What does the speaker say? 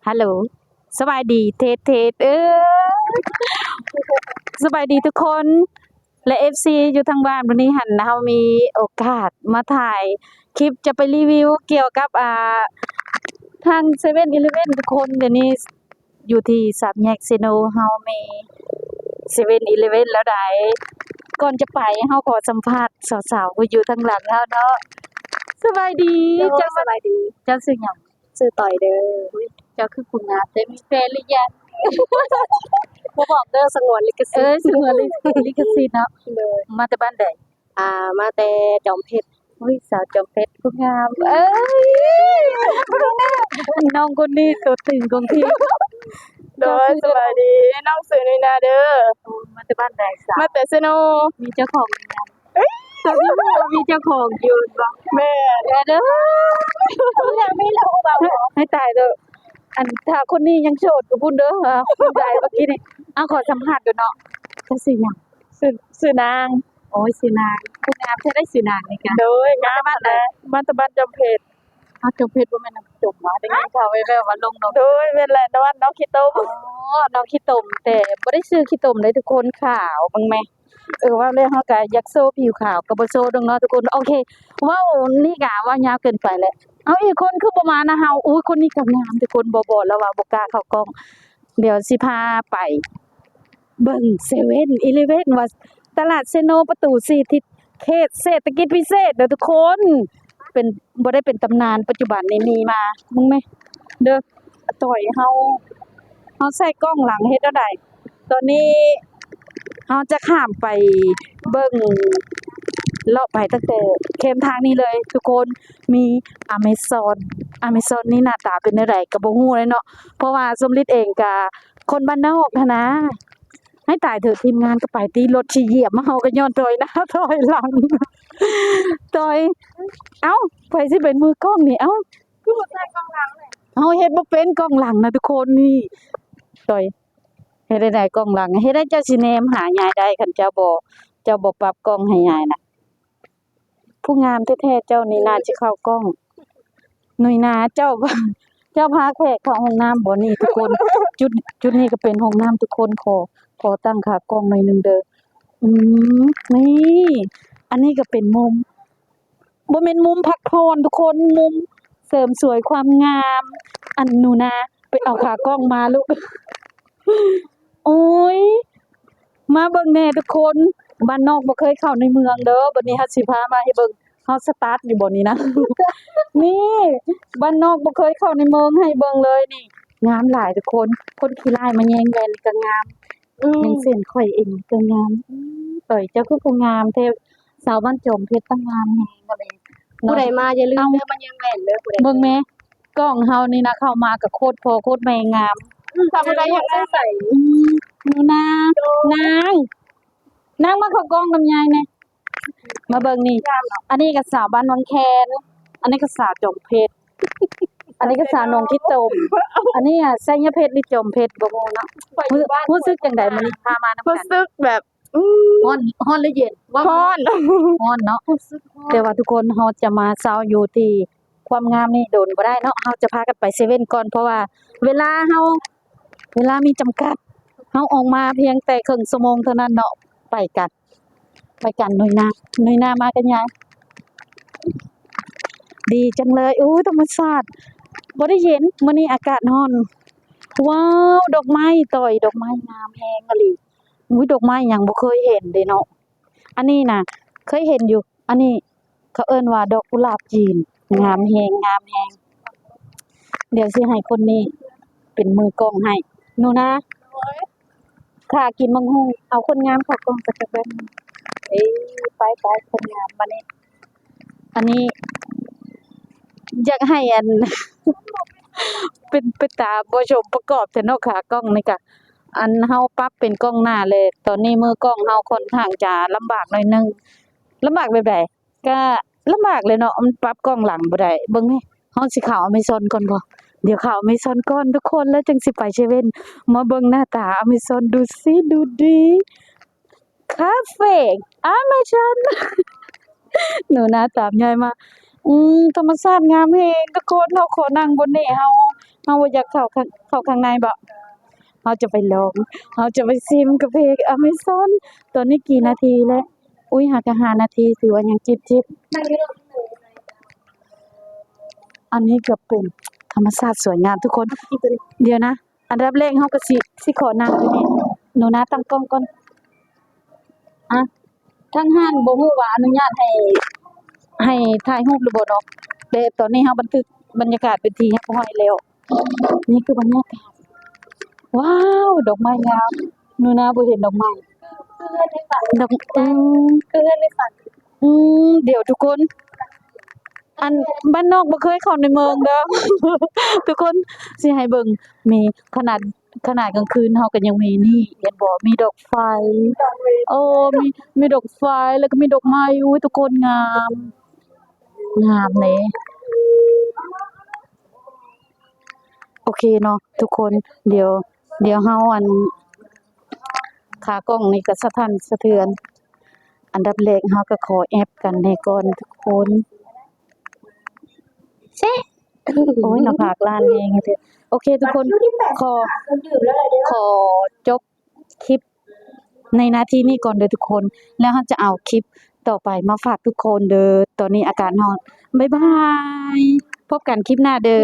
ຮັລໂຫຼ ສະບາຍດີເທດໆ ເອີ ສະບາຍດີທຸກຄົນ ແລະ ເອັຟຊີ ຢູ່ທາງບ້ານ. ມື້ນີ້ຫັ້ນເຮົາມີໂອກາດມາຖ່າຍຄລິບ ຈະໄປຣີວິວກ່ຽວກັບ ອ່າ ທາງເຊເວັ່ນອີເລເວັ່ນ ທຸກຄົນ. ດຽວນີ້ຢູ່ທີ່ສາມແຍກເຊໂນ ເຮົາມີເຊເວັ່ນອີເລເວັ່ນແລ້ວໃດ. ກ່ອນຈະໄປ ເຮົາຂໍສຳພາດສາວໆ ຜູ້ຢູ່ທາງຫຼັງເຮົາເນາະ. ສະບາຍດີ. ໂດຍ ເຈົ້າ ສະບາຍດີ. ເຈົ້າຊື່ຫຍັງ? ຊື່ຕ້ອຍເດີ. ອຸ້ຍ ເຈົ້າຄືຜູ້ງາມແທ້ ມີແຟນຫຼືຍັງ? ບໍ່ບອກເດີ ສະຫງວນລິຂະສິດ. ເອີ ສະຫງວນລິ ລິຂະສິດເນາະ. ໂດຍ. ມາແຕ່ບ້ານໃດ? ອ່າ ມາແຕ່ຈອມເພັດ. ອຸ້ຍ ສາວຈອມເພັດຜູ້ງາມ ເອີຍ ນ້ອງຄົນນີ້ຕົວຕຶງຂອງທີມ. ໂດຍ ສະບາຍດີ ນ້ອງຊື່ໜຸ່ຍນາເດີ. ໂອ້ ມາແຕ່ບ້ານໃດສາວ? ມາແຕ່ເຊໂນ. ມີເຈົ້າຂອງຫຼືຍັງ? ຕອນນີ້ຮູ້ວ່າມີເຈົ້າຂອງຢູ່ແມ່ນບໍ່? ແມ່ນ. ເດີ ເດີ ຢາກມີລູກແລ້ວບໍ່? ໃຫ້ຕາຍເດີ ອັນຖ້າຄົນນີ້ຍັງໂສດຢູ່ພຸ້ນເດີ. ຜູ້ໃດເມື່ອກີ້ນີ້ ເອົາ ຂໍສຳພາດດູເນາະ. ເຈົ້າຊື່ຫຍັງ? ຊື່ ຊື່ນາງ. ໂອ້ຍ ຊື່ນາງ ຜູ້ງາມແທ້ໄດ໋ ຊື່ນາງນີ້ກະ. ໂດຍ ງາມ. ມາແຕ່ບ້ານໃດ? ມາແຕ່ບ້ານຈອມເພັດ. ອ້າວ ຈອມເພັດບໍ່ແມ່ນນ້ຳຕົມຫວາ? ໄດ້ຍິນຂ່າວແວ່ວໆວ່າລົງໜອງ. ໂດຍ ແມ່ນແຫຼະ ນະວັດ ໜອງຂີ້ຕົມ. ອໍ ໜອງຂີ້ຕົມ ແຕ່ບໍ່ໄດ້ຊື່ຂີ້ຕົມເດ້ທຸກຄົນ ຂາວເບິ່ງແມ. ເອີ ເວົ້າແລ້ວເຮົາກະຢາກໂຊຜິວຂາວ ກະບໍ່ໂຊດອກເນາະທຸກຄົນ. ໂອເຄ ເວົ້ານີ້ກະເວົ້າຍາວເກີນໄປແຫຼະ. ເອົາ ອີກຄົນຄືບໍ່ມານຳເຮົາ? ອຸ້ຍ ຄົນນີ້ກະງາມທຸກຄົນ. ບໍ່ ບໍ່ ລາວວ່າບໍ່ກ້າເຂົ້າກ້ອງ. ດຽວຊິພາໄປເບິ່ງເຊເວັ່ນອີເລເວັ່ນ ວ່າຕະຫຼາດເຊໂນປະຕູສີ່ ທີ່ເຂດເສດຖະກິດພິເສດເດີທຸກຄົນ. ເປັນ ບໍ່ໄດ້ເປັນຕຳນານ ປັດຈຸບັນນີ້ມີມາ. ເບິ່ງແມເດີ ຕອຍເຮົາ ເຮົາໃສ່ກ້ອງຫຼັງເຮັດແນວໃດ? ຕອນນີ້ເຮົາຈະຂ້າມໄປເບິ່ງ ເລາະໄປຕັ້ງແຕ່ແຄມທາງນີ້ເລີຍທຸກຄົນ. ມີອາເມຊອນ ອາເມຊອນນີ້ໜ້າຕາເປັນແນວໃດກະບໍ່ຮູ້ເລີຍເນາະ ເພາະວ່າສົມລິດເອງກະຄົນບ້ານນອກຫັ້ນນາ. ໃຫ້ຕາຍເຖາະ ທີມງານກະໄປຕິ ລົດຊິຢຽບມາ ເຮົາກະຍ້ອນຖອຍໜ້າຖອຍຫຼັງ. ຕອຍ ເອົ້າ ໃຜຊິເປັນມືກ້ອງນີ້? ເອົ້າ ຄືບໍ່ໃສ່ກ້ອງຫຼັງເລີຍ? ເຮົາເຮັດບໍ່ເປັນກ້ອງຫຼັງນະທຸກຄົນ. ນີ້ ຕອຍ ເຮັດໄດ້ໃດກ້ອງຫຼັງ? ເຮັດໃດເຈົ້າຊິແນມຫາຍາຍໄດ້ ຄັນເຈົ້າບໍ່ ເຈົ້າບໍ່ປັບກ້ອງໃຫ້ຍາຍນະ? ຜູ້ງາມແທ້ໆ ເຈົ້ານີ້ໜ້າຊິເຂົ້າກ້ອງ. ໜຸ່ຍນາ ເຈົ້າ ເຈົ້າພາແຂກເຂົ້າຫ້ອງນ້ຳບໍ່ນີ້ທຸກຄົນ? ຈຸດ ຈຸດນີ້ກະເປັນຫ້ອງນ້ຳທຸກຄົນ. ຂໍ ຂໍຕັ້ງຂາກ້ອງໜ້ອຍໜຶ່ງເດີ. ອືມ ນີ້ ອັນນີ້ກະເປັນມຸມ ບໍ່ແມ່ນມຸມພັກຜ່ອນທຸກຄົນ ມຸມເສີມສວຍຄວາມງາມ. ອັນ ໜູນາ ໄປເອົາຂາກ້ອງມາລູກ. ໂອ້ຍ ມາເບິ່ງແດ່ທຸກຄົນ ບ້ານນອກບໍ່ເຄີຍເຂົ້າໃນເມືອງເດີ. ບັດນີ້ເຮົາຊິພາມາໃຫ້ເບິ່ງ ເຮົາສະຕາດຢູ່ບໍ່ນີ້ນະ? ນີ້ ບ້ານນອກບໍ່ເຄີຍເຂົ້າໃນເມືອງ ໃຫ້ເບິ່ງເລີຍນີ້. ງາມຫຼາຍທຸກຄົນ ຄົນຂີ້ລ້າຍມາແຍ່ງແວ່ນກະງາມ. ອືມ ຢ່າງເຊັ່ນຂ້ອຍເອງກະງາມ. ອືມ ເອີຍ ເຈົ້າຄືຜູ້ງາມແທ້ ສາວບ້ານຈອມເພັດ ຕາງາມແຮງອີ່ຫຼີ. ຜູ້ໃດມາຢ່າລືມເດີ ມາແຍ່ງແວ່ນເດີ ຜູ້ໃດ. ເບິ່ງແມ ກ້ອງເຮົານີ້ນະ ເຂົ້າມາກະໂຄດພໍ່ໂຄດແມ່ງາມ. ອືມ ຖ້າຜູ້ໃດຢາກໄດ້ໃສ. ອືມ ໜູນາ ນາງ ນາງມາເຂົ້າກ້ອງນຳຍາຍແດ່. ມາເບິ່ງນີ້ ອັນນີ້ກະສາວບ້ານວັງແຄນ ອັນນີ້ກະສາວຈອມເພັດ ອັນນີ້ກະສາວໜອງຂີ້ຕົມ ອັນນີ້ອະໄຊຍະເພັດຫຼືຈອມເພັດ ບໍ່ຮູ້ເນາະ. ຮູ້ສຶກຈັ່ງໃດມື້ນີ້ພາມານຳກັນ? ຮູ້ສຶກແບບ ອືມ ຮ້ອນ ຮ້ອນຫຼືເຢັນ? ຮ້ອນ ຮ້ອນເນາະ. ແຕ່ວ່າທຸກຄົນ ເຮົາຈະມາເຊົາຢູ່ທີ່ຄວາມງາມນີ້ດົນບໍ່ໄດ້ເນາະ ເຮົາຈະພາກັນໄປເຊເວັ່ນກ່ອນ ເພາະວ່າເວລາເຮົາ ເວລາມີຈຳກັດ ເຮົາອອກມາພຽງແຕ່ເຄິ່ງຊົ່ວໂມງເທົ່ານັ້ນເນາະ. ໄປກັນ ໄປກັນໜຸ່ຍນາ ໜຸ່ຍນາມາກັນຍາຍ. ດີຈັງເລີຍ ໂອ້ຍ ທຳມະຊາດ ບໍ່ໄດ້ເຢັນ ມື້ນີ້ອາກາດຮ້ອນ. ວ້າວ ດອກໄມ້ ຕອຍ ດອກໄມ້ງາມແຮງອີ່ຫຼີ. ອຸ້ຍ ດອກໄມ້ຫຍັງບໍ່ເຄີຍເຫັນເດເນາະ. ອັນນີ້ນະເຄີຍເຫັນຢູ່ ອັນນີ້ເຂົາເອີ້ນວ່າດອກກຸຫຼາບຈີນ ງາມແຮງ ງາມແຮງ. ດຽວຊິໃຫ້ຄົນນີ້ເປັນມືກ້ອງໃຫ້ ໜູນາ. ໂດຍ. ຂ້າກິນໝາກຫຸ່ງ ເອົາຄົນງາມເຂົ້າກ້ອງກັນຈັກແບບໜຶ່ງ. ເອີ ໄປໆ ຄົນງາມມານີ້. ອັນນີ້ຢາກໃຫ້ອັນ ເປັນ ເປັນຕາບໍ່ສົມປະກອບແທ້ເນາະ ຂາກ້ອງນີ້ກະ ອັນເຮົາປັບເປັນກ້ອງໜ້າແລ້ວ ຕອນນີ້ມືກ້ອງເຮົາຄ່ອນຂ້າງຈະລຳບາກໜ້ອຍໜຶ່ງ. ລຳບາກແບບໃດ? ກະລຳບາກແຫຼະເນາະ ມັນປັບກ້ອງຫຼັງບໍ່ໄດ້. ເບິ່ງແມ້ ເຮົາຊິເຂົ້າອາເມຊອນກ່ອນບໍ່? ດຽວເຂົ້າອາເມຊອນກ່ອນທຸກຄົນ ແລ້ວຈຶ່ງຊິໄປເຊເວັ່ນ. ມາເບິ່ງໜ້າຕາອາເມຊອນ ດູຊິ ດູດີ. ຄາເຟອາເມຊອນ ໜູນາຕາມຍາຍມາ. ອືມ ທຳມະຊາດງາມແຮງທຸກຄົນ. ເຮົາຂໍນັ່ງບ່ອນນີ້ ເຮົາ ເຮົາບໍ່ຢາກເຂົ້າຂ້າງ ເຂົ້າຂ້າງໃນບໍ? ເຮົາຈະໄປລອງ ເຮົາຈະໄປຊິມກາເຟອາເມຊອນ. ຕອນນີ້ກີ່ນາທີແລ້ວ? ອຸ້ຍ ຫາກະຫ້ານາທີ ຖືວ່າຍັງຈິບໆ. ອັນນີ້ກໍເປັນທຳມະຊາດສວຍງາມທຸກຄົນ. ດຽວນະ ອັນດັບແລກເຮົາກໍຊິ ຊິຂໍນັ່ງຢູ່ນີ້. ໜູນາຕັ້ງກ້ອງກ່ອນ. ອະ ທາງຮ້ານບໍ່ຮູ້ວ່າອະນຸຍາດໃຫ້ ໃຫ້ຖ່າຍຮູບຫຼືບໍ່ເນາະ, ແຕ່ຕອນນີ້ເຮົາບັນທຶກບັນຍາກາດເປັນທີ່ຮຽບຮ້ອຍແລ້ວ. ນີ້ຄືບັນຍາກາດ. ວ້າວ ດອກໄມ້ງາມ. ໜູນາບໍ່ເຫັນດອກໄມ້. ດອກ ອືມ ຄືເຮືອນໃນຝັນ. ອືມ ດຽວທຸກຄົນ ອັນ ບ້ານນອກບໍ່ເຄີຍເຂົ້າໃນເມືອງເດີ ທຸກຄົນ. ຊິໃຫ້ເບິ່ງ ມີຂະໜາດ ຂະໜາດກາງຄືນເຮົາກໍຍັງມີນີ້ ເຫັນບໍ່? ມີດອກໄຟ. ໂອ້ ມີ ມີດອກໄຟ ແລ້ວກໍມີດອກໄມ້. ອຸ້ຍ ທຸກຄົນ ງາມ ງາມເດ້. ໂອເຄເນາະທຸກຄົນ. ດຽວ ດຽວເຮົາ ອັນ ຂາກ້ອງນີ້ກໍສະທັນສະເທືອນ. ອັນດັບແລກເຮົາກໍຂໍແອັບກັນແດ່ກ່ອນທຸກຄົນ. ໂອ້ຍ ໜ້າຜາກລ້ານແຮງແທ້. ໂອເຄທຸກຄົນ ຂໍ ຂໍຈົບຄລິບໃນນາທີນີ້ກ່ອນເດີທຸກຄົນ, ແລ້ວເຮົາຈະເອົາຄລິບຕໍ່ໄປມາຝາກທຸກຄົນເດີ. ຕອນນີ້ອາກາດຮ້ອນ. ບາຍບາຍ. ພົບກັນຄລິບໜ້າເດີ.